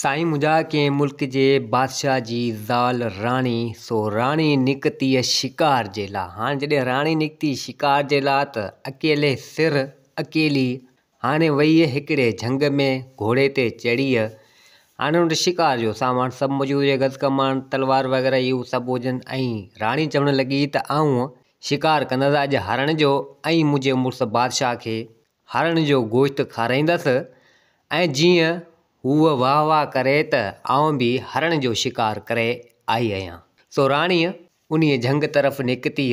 سائين منهنجا ڪنهن ملڪ جي بادشاهه جي زال راڻي، سو راڻي نڪتي شڪار جي لا. هاڻ جڏهن راڻي نڪتي شڪار جي لا ته اڪيلي سر اڪيلي هاڻي وئي هڪڙي جهنگ ۾ گهوڙي تي چڙهي. هاڻي ان وٽ شڪار جو سامان سڀ موجود هجي، گز ڪمان، تلوار وغيره اهي سڀ هجن ۽ راڻي چوڻ لڳي ته آئون شڪار ڪندس اڄ هرڻ جو ۽ منهنجي مڙس بادشاهه کي هرڻ جو گوشت کارائيندس ۽ جيئن هوء واهه واهه ڪري ته آئون به هرڻ جو شڪار ڪري آئي آهيان. سو راڻيء انهيء جهنگ طرف نڪتي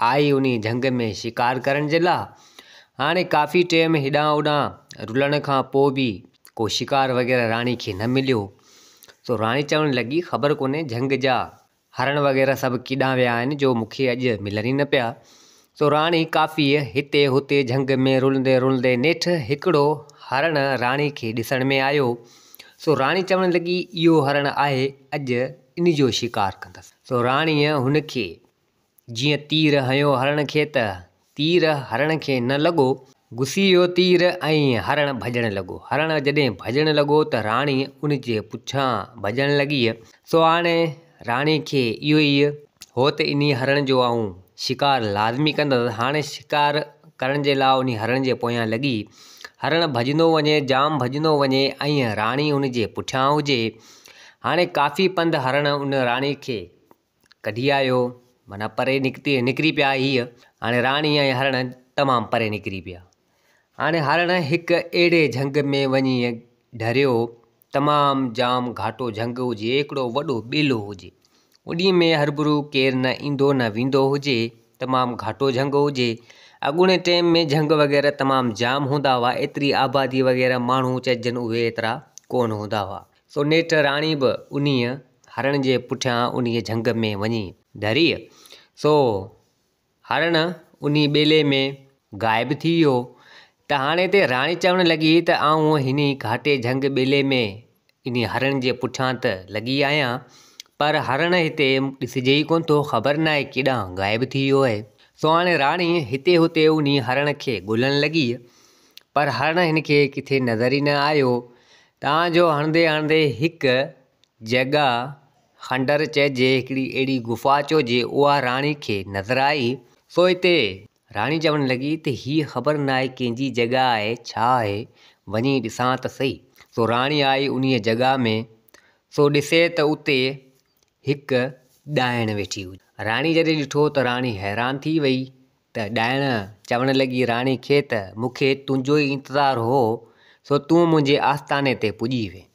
آئي انهيء جهنگ ۾ شڪار ڪرڻ جي لاء. هاڻي ڪافي ٽيم هيڏانهن هوڏانهن رلڻ کان پوء به ڪو شڪار وغيره راڻي کي نه مليو. سو راڻي چوڻ لڳي، خبر ڪونهي جهنگ جا هرڻ وغيره سڀ ڪيڏانهن ويا آهن جو مون کي اڄ ملن ئي نه پيا. سو راڻي ڪافي هتي هتي جهنگ ۾ رلندي رلندي نيٺ هڪڙو هرڻ راڻي کي ڏسڻ ۾ آيو. سو راڻي چوڻ لڳي اهو هرڻ آهي اڄ ان جو شڪار ڪندس. سو راڻيء هن کي جيئن تير هنيو هرڻ کي ته تير هرڻ کي نه لڳو. گسي ويو تير ۽ هرڻ ڀڄڻ لڳو. هرڻ جڏهن ڀڄڻ لڳو ته راڻي ان جي پٺيان ڀڄڻ لڳي. سو هاڻي راڻي کي اهو ئي هو ته انهي هرڻ جو آئون شڪار لازمي ڪندس. هاڻي شڪار ڪرڻ جي لاء انهي هرڻ جي پويان لڳي. هرڻ ڀڄندو وڃي، جام ڀڄندو وڃي ۽ راڻي ان جي پٺيان هجي. هاڻي ڪافي پنڌ هرڻ ان راڻي کي ڪڍي آيو، معنيٰ پري نڪتي نڪري پيا هيء هاڻي راڻي ۽ هرڻ تمام پري نڪري پيا. هاڻي هرڻ هڪ اهڙي جهنگ ۾ وڃي ڍريو، تمام جام گهاٽو جهنگ هجي، هڪڙو وڏو ٻيلو هجي. انهيء ۾ هربرو ڪير نه ايندو نه ويندو هجي، تمام گهاٽو جهنگ هجي. اڳوڻي ٽيم ۾ جهنگ وغيره تمام جام هوندا هئا، ايتري آبادي وغيره ماڻهو چئجن اهي ايترا ڪونه هوندا هئا. سو نيٺ راڻي به انهيء هرڻ جي پٺيان انهيء جهنگ ۾ وڃي ڍري. سو هرڻ انهي ٻيلي ۾ غائب ٿي ويو. ته هاڻي هتي راڻي چوڻ لڳي ته آئون هني گهاٽي جهنگ ٻيلي ۾ انهي هرڻ جي پٺيان ته لڳي آهيان، پر هرڻ هتي ڏسجي ئي ڪونه ٿو، خبر ناهي ڪيڏانهن غائب ٿي ويو آهي. سو هاڻي راڻي هتي هتي انهي هرڻ کي ڳولڻ لڳي، پر هرڻ هن کي ڪٿي نظر ئي نه آيو. تان جو هڻندي هڻندي هڪ جڳهه کنڊر چئجي هڪڙي اهڙي گفا چئجي اها راڻي کي نظر آئي. سو اتي راڻي چوڻ لڳي ته هيء خبر ناهي ڪنهن جي جڳهه آهي ڇا آهي وڃي ڏسان ته سهي. سو راڻي آئي انهيء جڳهه ۾ سو ڏسي ته اتي هڪ ڏائڻ ويٺي هئي. راڻي جڏهن ڏٺو ته راڻي حيران ٿي وئي ته ڏائڻ چوڻ لڳي راڻي کي ته مون کي تنهنجو ئي انتظار هو، سو تون منهنجي آستاني تي پڄي وئين.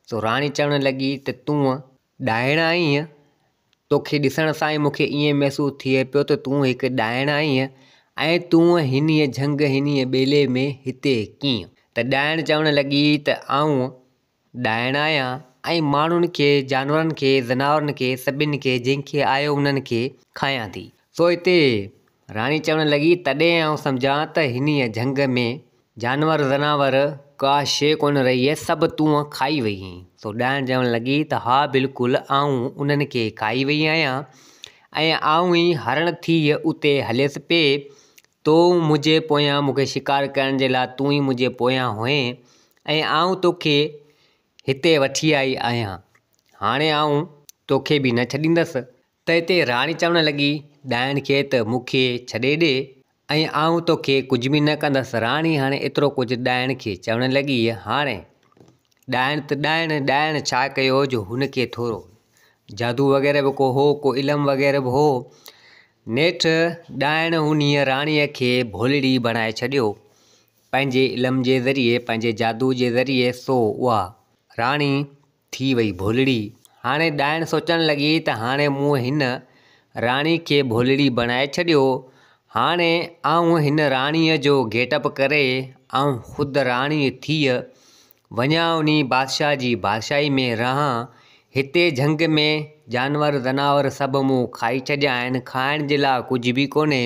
سو راڻي چوڻ لڳي ته تون ڏائڻ آهين؟ توکي ڏسڻ سان ئي مون کي ائين محسوس ٿئي پيو ته تون هڪ ڏائڻ آهين ۽ تون هنيء جهنگ هنيء ٻيلي ۾ هتي ڪيئن؟ ته ڏائڻ چوڻ لڳي ته آئون ڏائڻ آهيان ۽ ماڻهن کي، جانورن کي، زناورن کي، سڀن کي، جنهن کي آيو انهن کي کايان ٿي. سو اتي راڻي چوڻ لڳي، تڏهن آئون سمجهان ته هنيء جهنگ ۾ جانور زناور ڪا شيء ڪونه رهي آهي، سڀ تون کائي وئي آهين. سو ڏائڻ چوڻ لڳي ته ها بلڪل آئون انهن کي کائي وئي آهيان ۽ آئون ئي هرڻ ٿي اتي هليس پئي، تون منهنجي پويان مون کي شڪار ڪرڻ جي لاء تون ئي منهنجي پويان هئين ۽ آئون توکي هتي وٺي آئي آهيان. هاڻي آئون توکي به نه ڇڏيندس. ته هتي راڻي چوڻ لڳي ڏائڻ کي ته مون کي ڇڏي ڏي ۽ آئون توکي ڪجهه به نه ڪندس. راڻي هاڻي ايترو ڪجهه ڏائڻ کي چوڻ لڳي. هاڻي ڏائڻ ته ڏائڻ، ڏائڻ ڇا ڪيو جو هن کي ٿورو جادو وغيره به ڪو هو، ڪو علم وغيره به هو. نيٺ ڏائڻ انهيء راڻيء کي ڀولڙي بڻائي ڇڏيو. پنهنجي علم جي ذريعي، پنهنجي جادو جي ذريعي، سو اها راڻي ٿي وئي ڀولڙي. هاڻي ڏائڻ سوچڻ لڳي ته هاڻي مون هن راڻي کي ڀولڙي بڻائي ڇڏيو، هاڻي آئون هن راڻيء جو گيٽ اپ ڪري آئون خود راڻي ٿي وڃان انهي بادشاهه جي بادشاهي ۾ رهان، هتي جهنگ ۾ جانور زناور سڀ مون کائي ڇڏيا آهن، کائڻ جي لاء ڪجهه به ڪونهي،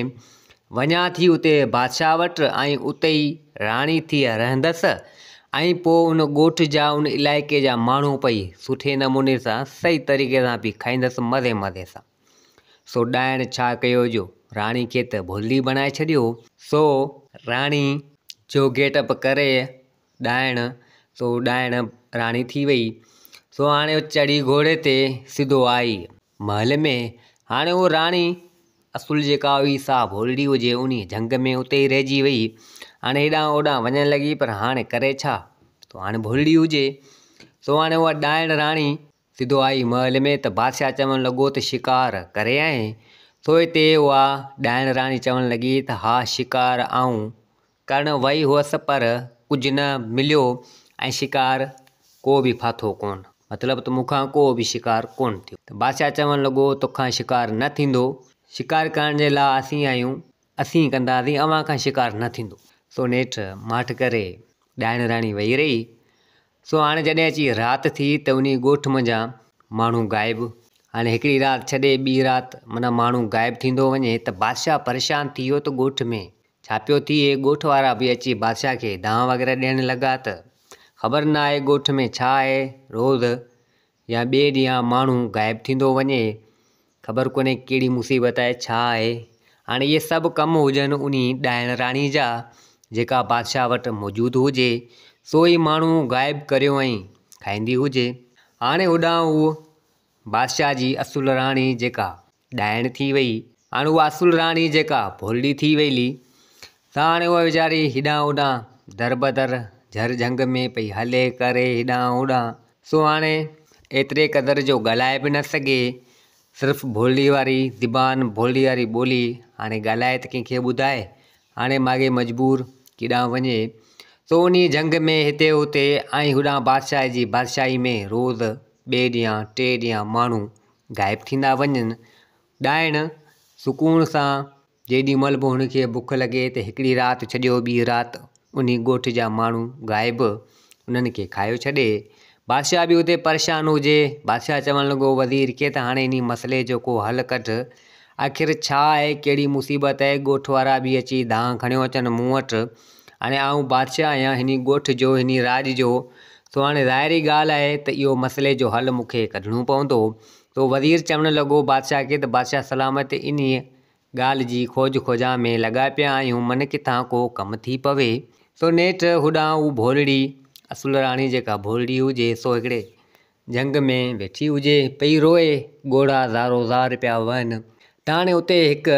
وڃان ٿي اتي بادشاهه وٽ ۽ اتي ئي راڻي ٿي رهندس ۽ پوء ان ڳوٺ جا ان علائقي جا ماڻهو پئي سٺي نموني سان صحيح طريقي سان پئي کائيندس مزي مزي سان. سو ڏائڻ ڇا ڪيو جو راڻي کي ته ڀولڙي بڻائي ڇڏيو. سو راڻي جو گيٽ اپ ڪري ڏائڻ، سو ڏائڻ راڻي ٿي وئي. سو هاڻي چڙهي گهوڙي تي سڌو آئي محل ۾. هاڻي اها راڻي اصل جيڪا هئي سا ڀولڙي هجي انهي جهنگ ۾ اتي ئي رهجي وئي. هاڻي هيڏانهن هوڏانهن وڃڻ لڳي پر هاڻي ڪري ڇا؟ سو هاڻي ڀولڙي هجي. سو هاڻي اها ڏائڻ راڻي سڌو آئي محل ۾ ته بادشاهه چوڻ لڳو ته شڪار ڪري آئين؟ سو هتي اها ڏائڻ راڻي چوڻ لڳي ته ها شڪار آئون ڪرڻ وئي هئس پر ڪجهه نه مليو ۽ شڪار ڪو به ڦاٿو ڪونه. مطلب ته مون کان ڪو به شڪار ڪونه ٿيو. ته بادشاهه چوڻ لڳو توکان شڪار نه ٿيندو. شڪار ڪرڻ جي لاء اسين آهيون، اسين ڪنداسين، اوهان کان شڪار نه ٿيندو. سو نيٺ ماٺ ڪري ڏائڻ راڻي ويهي رهي. سو هاڻي جڏهن اچي رات ٿي ته انهي ڳوٺ منجهان ماڻهو غائب. هاڻي هڪڙي رات ڇڏي ٻي رات معنيٰ ماڻهو غائب ٿيندو وڃي ته بادشاهه پريشان ٿي ويو ته ڳوٺ ۾ ڇا پيو ٿئي؟ ڳوٺ وارا به اچي بادشاهه کي دانهن وغيره ڏيڻ لڳا ته خبر نه آهي ڳوٺ ۾ ڇا آهي، روز يا ٻئي ڏينهن ماڻهو غائب ٿيندو وڃي، خبر ڪونهي ڪهڙي مصيبت آهي ڇا آهي؟ هاڻي اهي سڀ ڪم هجن انهي ڏائڻ راڻي جا جيڪا بادشاهه وٽ موجود هجي، سو ئي ماڻهو غائب ڪريو ۽ کائيندي هجي. هاڻي هوڏانهن هوء بادشاهه جي اصل راڻي جيڪا ڏائڻ ٿي وئي. هاڻ اها اصل راڻي جيڪا ڀولڙي ٿي ويلي، سا هاڻي اها ويچاري هيڏانهن هوڏانهن دربدر جهر جهنگ ۾ پئي هلي ڪري هيڏانهن هوڏانهن. سو هاڻي ايتري قدر جو ڳالهائي به نه سگهي، صرف ڀولڙي واري زبان، ڀولڙي واري ٻولي هاڻي ڳالهائي ته ڪنهن کي ٻڌائي. هاڻي ماڳهين مجبور ڪيڏانهن وڃي. سو انهيء جهنگ ۾ هتي هتي ۽ هوڏانهن بادشاهه جي بادشاهي ۾ روز ٻئي ڏينهن ٽئي ڏينهن ماڻهو غائب ٿيندا وڃن. ڏائڻ سڪون سان جيڏي مهل به هن کي بک لڳي ته هڪڙي رات ڇڏيو ٻي رات انهي ڳوٺ جا ماڻهو غائب انهن کي کايو ڇڏي. بادشاهه به اتي پريشان هجي. بادشاهه چوڻ لڳو وزير کي ته هاڻي انهي مسئلي جو ڪو حل ڪڍ. آخر ڇا آهي ڪهڙي مصيبت آهي ڳوٺ وارا به اچي دانهن کڻيو اچن مون وٽ. هاڻي آئون بادشاهه آهيان هني ڳوٺ جو هني راڄ جو سو هاڻي ظاهري ڳالهه آهي ته اهو مسئلي جو حل مون کي ڪڍڻو پوندو. سو وزير چوڻ لڳو بادشاهه کي ته بادشاهه سلامت انهيء ڳالهه جي کوج کوجان ۾ لڳا پيا آهيون من ڪٿان ڪو ڪم ٿي پوي. سو نيٺ هوڏانهن هو ڀولڙي اصل راڻي جيڪا ڀولڙي هجي سو هڪڙي جهنگ ۾ ويٺي هجي پئي روئي ڳوڙها زارو زار پيا وهن ته هاڻي اتي هڪ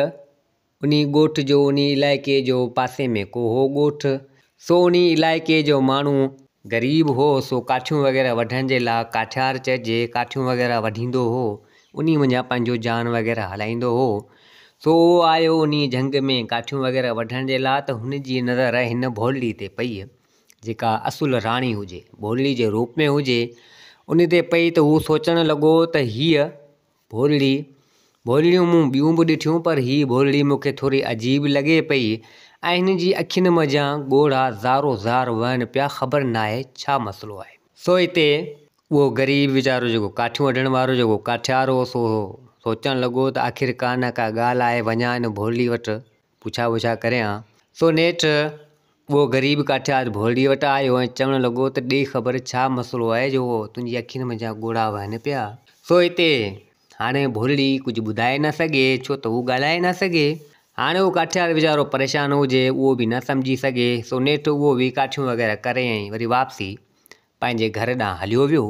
انهي ڳوٺ جو انهي علائقي جو پاسي ۾ ڪو هو ڳوٺ سو انهي علائقي جو ماڻهو غريب هو سو ڪاٺيون وغيره وڍڻ جي لاء ڪاٺيار چئجي ڪاٺيون وغيره وڍيندو هو انهي منجهان پنهنجو جان وغيره هلائيندو هو سو اهو آيو انهي جهنگ ۾ ڪاٺيون وغيره وڍڻ جي لاء ته هن جي نظر هن ڀولڙي تي پئي جيڪا اصل راڻي هجي ڀولڙي جي روپ ۾ هجي ان تي پئي ته هو سوچڻ لڳو ته هيء ڀولڙي، ڀولڙيون مون ٻيون به ڏٺيون پر هيء ڀولڙي مون کي ٿوري عجيب لڳي پئي ۽ هن جي اکين منجهان ڳوڙها زارو زار وهن پيا خبر ناهي ڇا مسئلو آهي. سو اتي اهو غريب ويچارو جيڪو ڪاٺيون وڍڻ وارو جيڪو ڪاٺيار هو سو سوچڻ لڳو ته آخر ڪا نه ڪا ڳالهه آهي وڃان هن ڀولڙي وٽ پڇا ٻڇا ڪريان. سو نيٺ اهو غريب ڪاٺيار ڀولڙي وٽ آيو ۽ چوڻ لڳو ته ڏي خبر ڇا مسئلو آهي جو تنهنجي اکين منجهان ڳوڙها وهن پيا. سو هتي هاڻي ڀولڙي ڪجهه ٻڌائي نه سگهي ڇو ته هو ڳالهائي نه سگهي. هاڻي اهو ڪاٺيار ويچارو پريشان هجي اهو به نه سمجهي سگهي سو نيٺ اهو به ڪاٺيون وغيره ڪري ۽ وري واپسي پنهنجي گهر ڏانهن هليو ويو.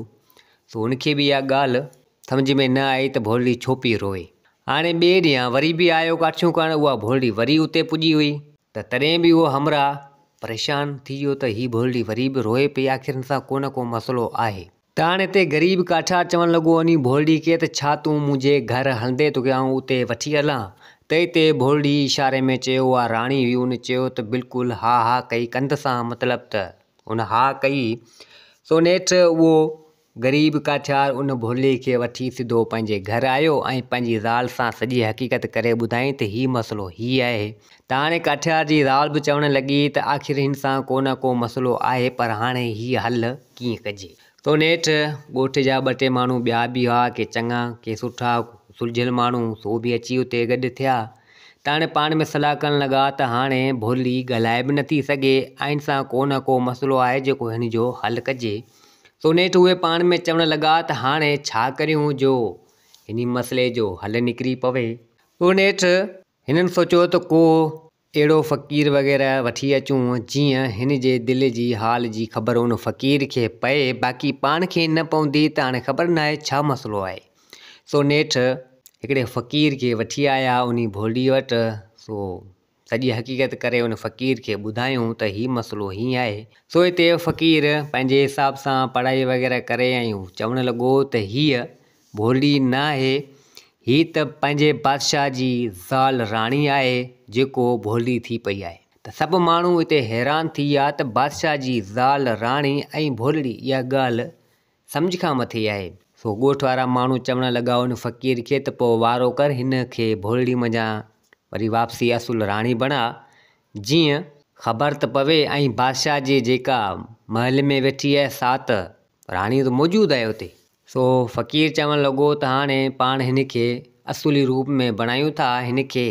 سو هن کي به اها ڳالهه سمجهه ۾ نه آئي ته ڀولڙي ڇو پئي روئي. هاڻي ٻئي ڏينهن وري به آيو ڪاٺيون ڪرڻ اها ڀولڙي وري اتي پڄي هئي ته تڏهن به اهو همراهه پريشان ٿي ويو ته هي ڀولڙي وري به روئي پئي آخر هن سان ڪو نه ڪو مسئلو آهي. ته هاڻي هتي غريب ڪاٺيار چوڻ لڳو انهي ڀولڙي کي ته ڇا تون منهنجي گهر هلندين توکي آئون اتي وٺي هلان؟ ته هتي ڀولڙي اشاري ۾ چيو اها راڻي هئي ان چيو ته بلڪل ها ها ڪئي ڪنڌ سان مطلب ته هن ها ڪئي سو نيٺ اهو غريب ڪاٺيار ان ڀولڙي کي وٺي سڌو پنهنجي گهر آيو ۽ پنهنجي زال سان سڄي حقيقت ڪري ٻڌائين ته هي مسئلو هي آهي ته هاڻي ڪاٺيار جي زال به چوڻ لڳي ته آخر هن سان ڪو نه ڪو مسئلو آهي پر هاڻي هي حل ڪيئن ڪجي. سو نيٺ ڳوٺ جا ٻه ٽي ماڻهو ٻيا به هئا ڪي چڱا ڪي سٺا سلجهيل ماڻهو سو به اچي اتي گڏ ٿيا ته هاڻي پاڻ ۾ صلاح ڪرڻ لڳا ته هاڻي ڀولڙي ڳالهائي به نٿي سگهي ۽ هن سان ڪو نه ڪو مسئلو آهي جيڪو هن جو حل ڪجي. سو نيٺ اهي پاڻ ۾ چوڻ لڳا ته هاڻي ڇا ڪريون جو هني مسئلي جو حل نڪري پوي. سو نيٺ هنن سوچيو ته ڪو اهڙو فقير وغيره وٺي اچون جيئن هن جي دل جي حال جي خبر ان فقير کي پئي باقي پاڻ کي نه پوندي ته هاڻي خبر ناهي ڇا مسئلو آهي. سو نيٺ هڪڙي فقير کي وٺي آيا انهي ڀولڙي وٽ سو سڄي حقيقت ڪري ان فقير کي ٻڌايون ته هي مسئلو هيئن آهي. سو هتي فقير پنهنجي حساب سان پڙهائي وغيره ڪري ۽ چوڻ لڳو ته هيء ڀولڙي ناهي، هي ته پنهنجي بادشاهه جي زال راڻي آهي، جيڪو ڀولڙي ٿي پئي آهي. ته سڀ ماڻهو اتي حيران ٿي ويا ته بادشاهه جي زال راڻي ۽ ڀولڙي اها ڳالهه سمجهه کان مٿي آهي. سو ڳوٺ وارا ماڻهو چوڻ لڳا ان فقير کي ته پوء وارو ڪر هن کي ڀولڙي منجهان وري واپسي اصل راڻي بڻاء، جيئن خبر ته پوي ۽ بادشاهه جي جيڪا محل ۾ ويٺي آهي سا ته راڻي ته موجود آهي اتي. سو فقير چوڻ لڳو ته هاڻي پاڻ هن کي اصولي روپ ۾ بڻايون ٿا، هن کي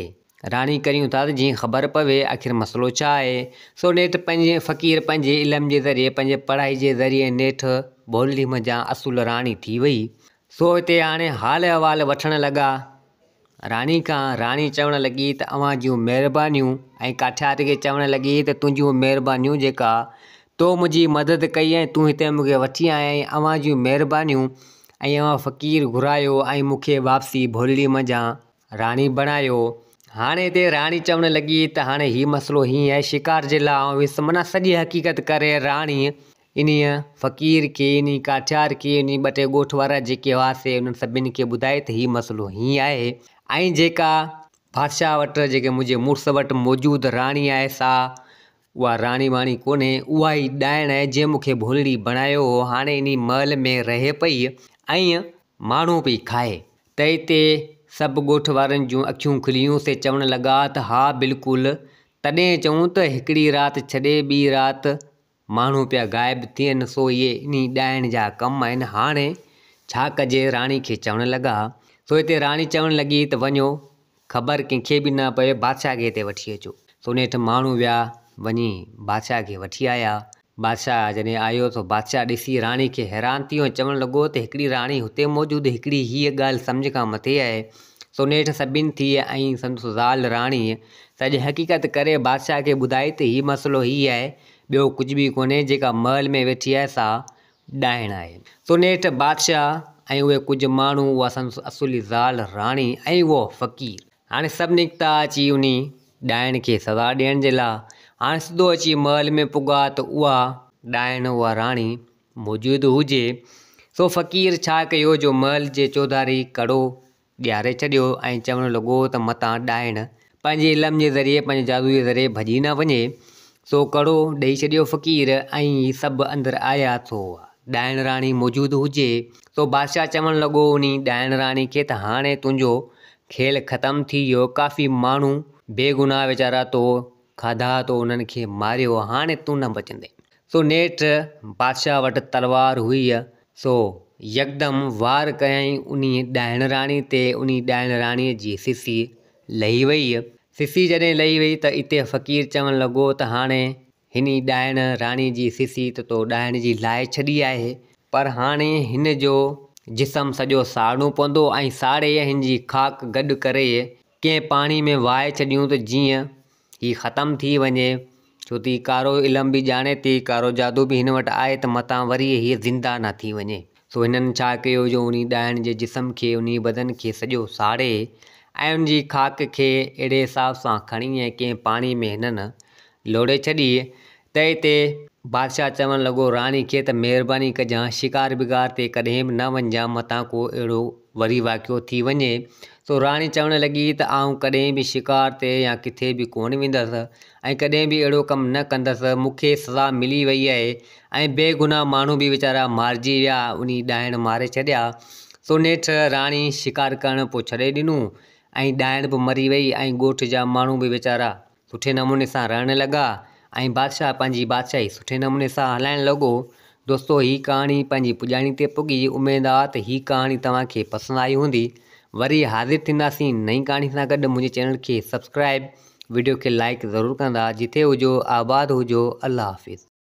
راڻي ڪريون ٿا ته جيئن خبر پوي آخر مسئلو ڇا آهي. سو نيٺ پنهنجي فقير پنهنجي علم جي ذريعي پنهنجي پڙهائي جي ذريعي نيٺ ڀولڙي منجهان اصول راڻي ٿي وئي. سو هتي هاڻي حال احوال وٺڻ لڳا. راڻي کان راڻي چوڻ لڳي ته اوهان جون مهربانيون ۽ ڪاٺيار کي چوڻ لڳي ته تنهنجون مهربانيون جيڪا تو منهنجي مدد ڪئي ۽ تون هتي مون کي وٺي آئين ۽ اوهان جون مهربانيون ۽ اوهان فقير گهرايو ۽ مون کي واپسي ڀولڙي منجهان راڻي بڻايو. هاڻي هتي راڻي چوڻ لڳي ته هاڻي هي مسئلو هيئن آهي شڪار جي لاء آئون ويس معنيٰ سڄي حقيقت ڪري راڻي انهيء فقير کي، انهيء ڪاٺيار کي، انهيء ٻه ٽي ڳوٺ وارا جيڪي هئا سي انهن سڀني کي ٻڌائي ته هي مسئلو هيئن آهي ۽ جيڪا بادشاهه وٽ جيڪي منهنجي مڙس وٽ موجود راڻي آهي سا اها راڻي واڻي ڪونهي اها ئي ڏائڻ آهي جنهن مون کي ڀولڙي بڻايو هو هاڻي انهي محل ۾ رهي پئي ۽ ماڻهو پئي کائي. تنهن تي سڀ ڳوٺ وارن جون اکيون کليون سي چوڻ لڳا ته ها بلڪل تڏهن چئون ته هڪڙي رات ڇڏي ٻي رات ماڻهو پيا غائب ٿين سو اهي انهي ڏائڻ جا ڪم آهن هاڻي ڇا ڪجي راڻي کي چوڻ لڳا سو هتي راڻي چوڻ لڳي ته وڃو خبر ڪنهن کي به نه پوي بادشاهه کي هتي وٺي اچو سو نيٺ ماڻهو ويا وڃي بادشاهه کي وٺي آيا بادشاهه جڏهن آيو سو بادشاهه ڏسي راڻي کي حيران ٿي ويو ۽ چوڻ لڳو ته هڪڙي راڻي هتي موجود هڪڙي هيء ڳالهه سمجهه کان مٿي آهي سو نيٺ سڀن ٿي ۽ سندس زال راڻي سڄي حقيقت ڪري بادشاهه کي ٻڌائي ته هي مسئلو هي آهي، ٻيو ڪجهه به ڪونهي، جيڪا محل ۾ ويٺي آهي سا ڏائڻ آهي. سو نيٺ بادشاهه ۽ اهي ڪجهه ماڻهو، اها سندس اصلي زال راڻي ۽ اهو فقير. هاڻي سڀ نڪتا اچي انهي ڏائڻ کي سزا ڏيڻ جي لاء. هاڻي سڌو اچي محل ۾ پڳا ته اها ڏائڻ، اها راڻي موجود هجي. سو فقير ڇا ڪيو جو محل جي چوڌاري ڪڙو ڏياري ڇڏيو ۽ چوڻ لڳو ته متان ڏائڻ پنهنجي علم جي ذريعي پنهنجي جادو جي ذريعي ڀڄي نه وڃي. سو ڪڙو ڏئي ڇڏيو فقير ۽ هي سڀ اندر آيا سو ڏائڻ راڻي موجود هجي. سو بادشاهه چوڻ لڳو انهي ڏائڻ راڻي کي ته هاڻي تنهنجو کيل ختم ٿي ويو ڪافي ماڻهو بيگناهه ويچارا تو کاڌا تو انهن کي ماريو هاڻي تون نه بچندين. سو نيٺ بادشاهه وٽ تلوار هئي، سو يڪدم وار ڪيائين انهيء ڏائڻ راڻي تي، انهيء ڏائڻ راڻيء جي سسي لهي ويئي. سسي جڏهن لهي ويئي ته اتي فقير چوڻ لڳو ته هاڻي هن ڏائڻ راڻي جي سسي ته تو ڏائڻ جي لاهي ڇڏي آهي، پر هاڻي هن جو جسم سڄو ساڙڻو پوندو ۽ ساڙي هن جي خاڪ گڏ ڪري ڪنهن پاڻي ۾ وهائي ڇڏيون ته جيئن هي ختم ٿي وڃي، ڇو ته هي ڪارو علم به ڄاڻي ٿي، ڪارو جادو به هن وٽ آهي ته متان وري هيء زنده نه ٿي وڃي. سو هنن ڇا ڪيو جو انهي ڏائڻ جي جسم کي، انهي بدن کي سڄو ساڙي ۽ ان جي خاڪ کي اهڙي حساب سان کڻي ۽ ڪنهن پاڻي ۾ هنن لوڙهي ڇڏي. تنهن تي بادشاهه چوڻ لڳو راڻي کي ته مهرباني ڪجان شڪار بگار تي ڪڏهن به نه وڃجان متان ڪو اهڙو وري واقعو ٿي وڃي. سو راڻي چوڻ لڳي ته آئون ڪڏهن به شڪار تي يا ڪٿي به ڪونه ويندس ۽ ڪڏهن به اهڙو ڪم نه ڪندس مون کي سزا ملي وئي آهي ۽ بي گناهه ماڻهو به ويچارا مارجي ويا انهي ڏائڻ ماري ڇڏيا. سو نيٺ راڻي شڪار ڪرڻ پوء ڇڏي ڏنو ۽ ڏائڻ به مري وئي ۽ ڳوٺ جا ماڻهو به ويچارا سٺي نموني سان رهڻ لڳا ۽ بادشاهه پنهنجي بادشاهي سٺي نموني سان هلائڻ لڳو. دوستو هي ڪهاڻي پنهنجي پڄاڻي تي پڳي اميد آ ته هي ڪهاڻي توهان کي پسند آئي هوندي. وري حاضر ٿينداسين نئين ڪهاڻي سان گڏ منهنجي چينل کي سبسڪرائب وڊيو کي لائيڪ ضرور ڪندا جتي هجو آباد هجو الله حافظ.